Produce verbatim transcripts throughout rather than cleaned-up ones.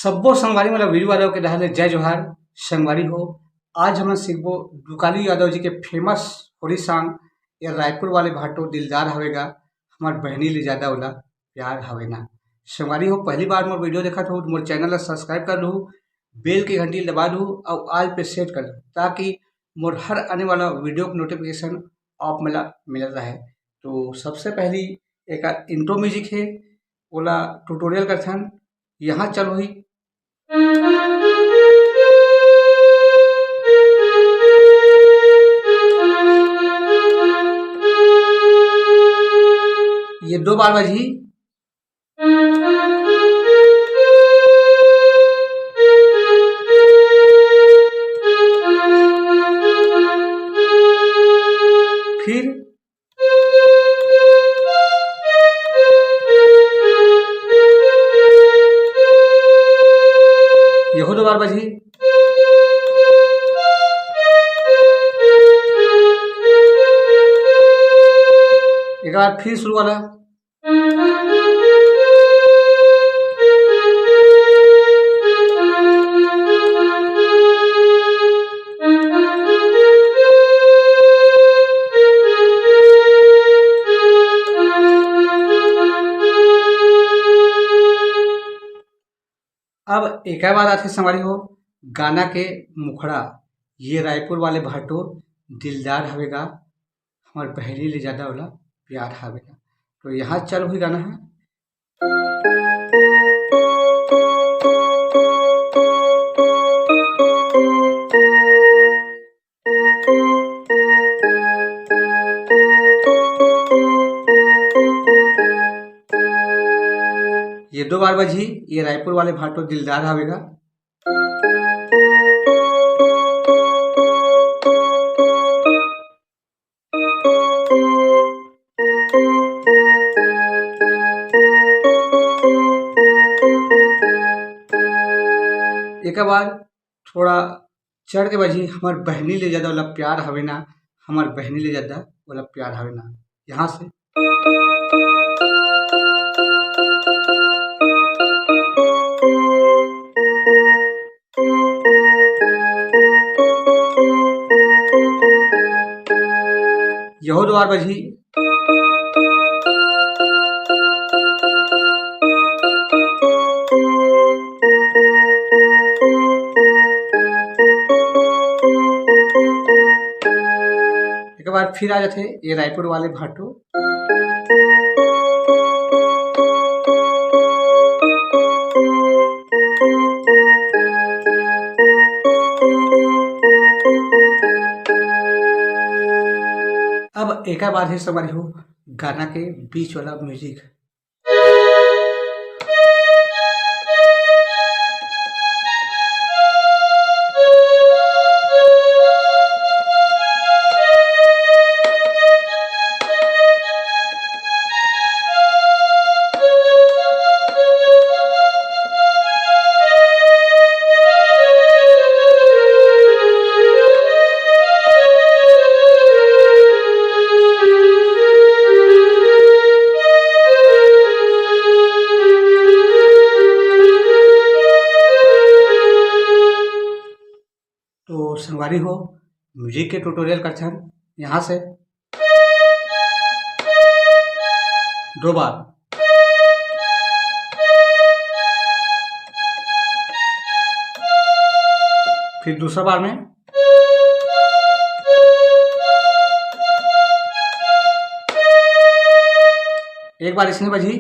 सब्बो संगवारी मन ला वीरू यादव के डहार ले जय जोहार। संगवारी हो, आज हमन सीखबो डुकालू यादव जी के famous होरी song, ये रायपुर वाले भाटो दिलदार हवे गा, हमर बहनी ले ज्यादा ओला प्यार हवे ना। संगवारी हो, पहली बार मोर video देखत हो, मोर channel ला subscribe कर लू, bell के घंटी दबा दू और all पे set कर दू, ताकि मोर हर आने वाला video के notification आप मन ला मिलत रहे। तो सबसे पहली एक intro music है, ओला tutorial करथन। यहाँ चल होही। ये दो बार बजही। फिर यहू दो बार बजही। एक बार फिर शुरू वाला। अब एकर बाद आथे संगवारी हो गाना के मुखड़ा, ये रायपुर वाले भाटो दिलदार हवे गा, हमर बहनी ले ज्यादा ओला प्यार हवे ना। तो यहाँ चल हुई गाना है। ये दो बार बजही, ये रायपुर वाले भाटो दिलदार हवे गा। एकर बाद थोड़ा चढ़ के बजही, हमर बहनी ले ज्यादा ओला प्यार हवे ना, हमर बहनी ले ज्यादा ओला प्यार हवे ना। यहाँ से यहू दो बार बजही। एक बार फिर आ जाथे ये रायपुर वाले भाटो। अब एकर बाद हे संगवारी हो गाना के बीच वाला music। तो संगवारी हो, music के tutorial करथन यहाँ से दो बार, फिर दूसरा बार में एक बार इसने बजी,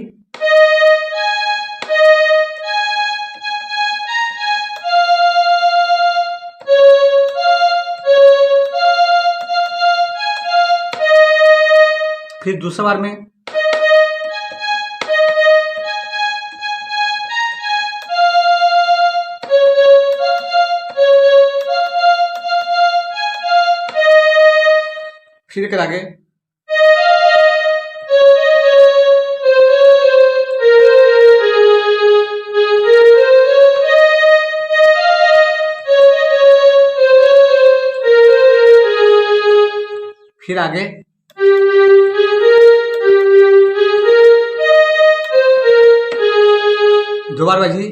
फिर दूसरा बार में फिर कर आगे। फिर आगे। दो बार बजी।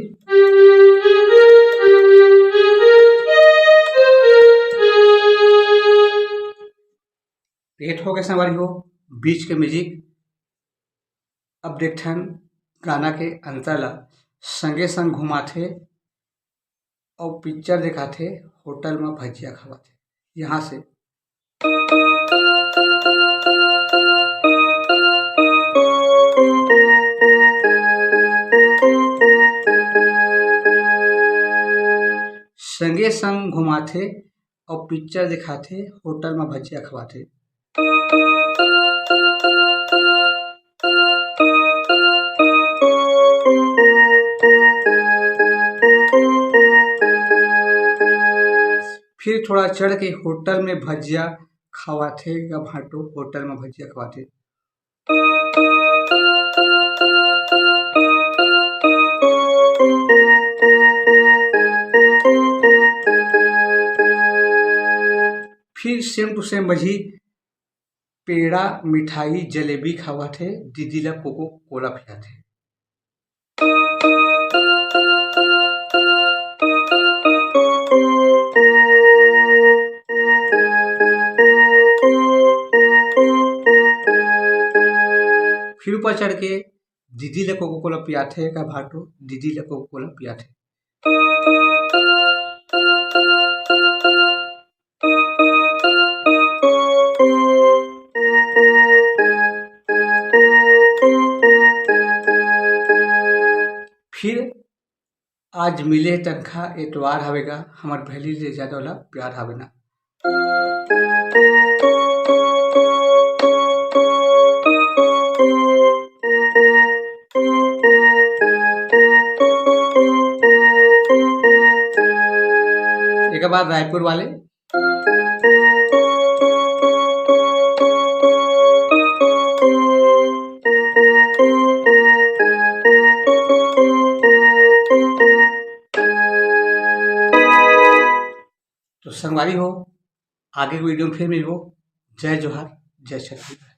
संगवारी हो, बीच के म्यूजिक। अब देखथन गाना के अंतर ला। संगे संग घुमाथे अउ पिक्चर दिखाथे, होटल म भजिया खवाथे। यहाँ से संगे संग घुमाथे अउ पिक्चर दिखाथे, होटल म भजिया खवाथे। फिर थोड़ा चढ़ के होटल में भजिया खवाथे, या भांटो होटल में भजिया खवाथे। फिर same to same बजी, पेड़ा, मिठाई, जलेबी खवाथे, दीदी ला कोको कोला पियाथे। फिर ऊपर चढ़ के दीदी ला कोको कोला पियाथे, का भांटो दीदी ला कोको कोला पियाथे। फिर आज मिले तनखा, एतवार हवे गा, हमर भैली ले जादा ओला प्यार हवे ना। एक बार रायपुर वाले। तो संगवारी हो, आगे के वीडियो में फिर मिलबो। जय जोहार, जय छत्तीसगढ़।